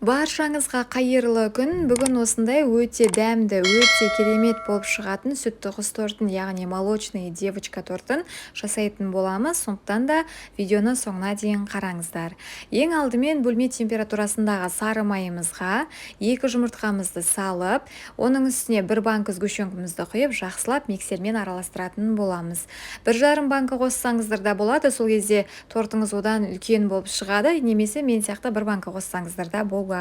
Баршаңызға қайырлы күн! Бүгін осындай өте дәмді, өте керемет болып шығатын сүтті құс тортын, яғни молочный девочка тортын жасайтын боламыз. Сондықтан да видеоны соңына дейін қараңыздар. Ең алдымен бөлме температурасындағы сары майымызға 2 жұмыртқамызды салып, оның үстіне 1 банка сгущенкамызды құйып, жақсылап миксермен араластыратын боламыз. 1,5 банка қоссаңыздар да болады, сол кезде тортыңыз одан үлкен болып шығады, немесе мен сияқты 1 банка қоссаңыздар да болады.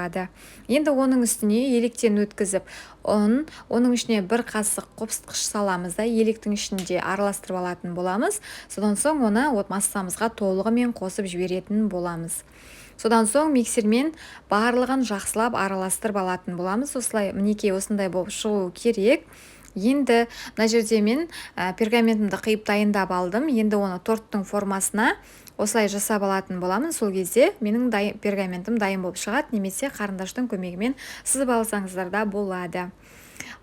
Енді оның үстіне електен өткізіп ұн, оның ішіне 1 қасық қопсытқыш саламыз да, електің ішінде араластырып алатын боламыз. Содан соң оны от массамызға толығымен қосып жіберетін боламыз. Содан соң миксермен барлығын жақсылап араластырып алатын боламыз. Осылай, мінекей, осындай болып шығу керек. Енді мына жерде мен пергаментімді қиып дайындап алдым. Енді оны торттың формасына осылай жасап алатын боламын. Сол кезде менің пергаментім дайын болып шығады, немесе қарындаштың көмегімен сызып алсаңыздар да болады.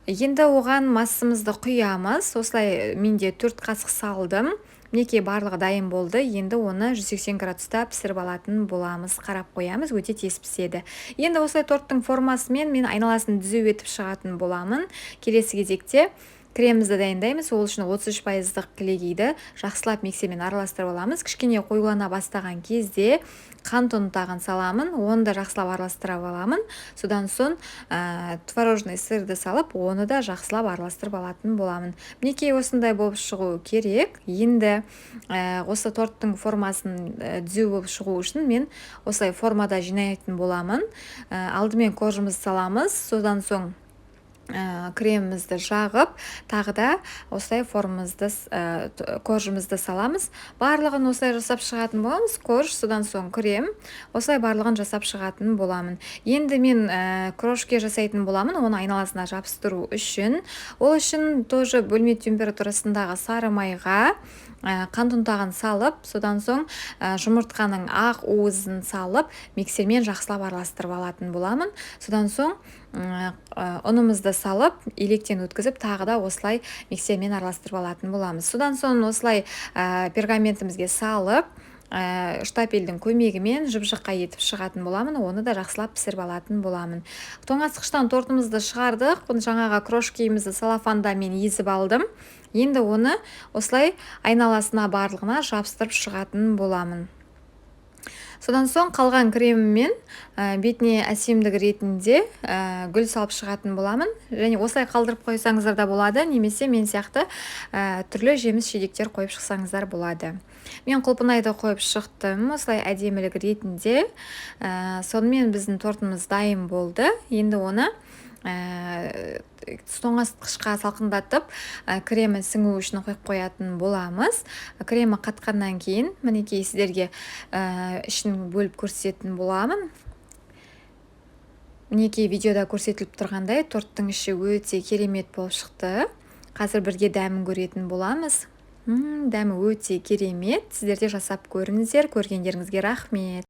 Енді оған массамызды құямыз. Осылай менде 4 қасық салдым. Мінекей, барлығы дайын болды. Енді оны 180 градуста пісіріп алатын боламыз. Қарап қоямыз, өте тез піседі. Енді осылай торттың формасымен мен айналасын түзу етіп шығатын боламын. Келесі кезекте кремімізді дайындаймыз. Ол үшін 33%-лық кілегейді жақсылап миксермен араластырып аламыз. Кішкене қоюлана бастаған кезде қант ұнтағын саламын, оны да жақсылап араластырып аламын. Содан соң творожный сырды салып, оны да жақсылап араластырып алатын боламын. Мінекей, осындай болып шығу керек. Енді осы торттың формасын түзу болып шығу үшін мен осылай формада жинайтын боламын. Алдымен коржымызды саламыз, содан соң кремімізді жағып, тағы да осылай формамызды, коржымызды саламыз. Барлығын осылай жасап шығатын боламыз. Корж, содан соң крем, осылай барлығын жасап шығатын боламын. Енді мен крошки жасайтын боламын, оны айналасына жабыстыру үшін. Ол үшін тоже бөлме температурасындағы сары майға қант ұнтағын салып, содан соң жұмыртқаның ақ уызын салып, миксермен жақсылап араластырып алатын боламын. Содан соң ұнымызды салып, електен өткізіп, тағы да осылай миксермен араластырып алатын боламыз. Содан соң осылай пергаментімізге салып, штапельдің көмегімен жып-жұқа етіп шығатын боламын. Оны да жақсылап пісіріп алатын боламын. Тоңазытқыштан тортымызды шығардық. Бұны жаңағы крошкимізді целлофанда мен езіп алдым. Енді оны осылай айналасына барлығына жабыстырып шығатын боламын. Содан соң қалған креміммен бетіне әсемдік ретінде гүл салып шығатын боламын. Және осылай қалдырып қойсаңыздар да болады, немесе мен сияқты түрлі жеміс жидектер қойып шықсаңыздар болады. Мен құлпынайды қойып шықтым осылай әдемілік ретінде. Сонымен біздің тортымыз дайын болды. Енді оны тоңазытқышқа салқындатып, кремі сіңу үшін қойып қоятын боламыз. Кремі қатқаннан кейін, мінекей, сіздерге ішін бөліп көрсететін боламын. Мінекей, видеода көрсетіліп тұрғандай, торттың іші өте керемет болып шықты. Қазір бірге дәмін көретін боламыз. Дәмі өте керемет. Сіздер де жасап көріңіздер. Көргендеріңізге рахмет.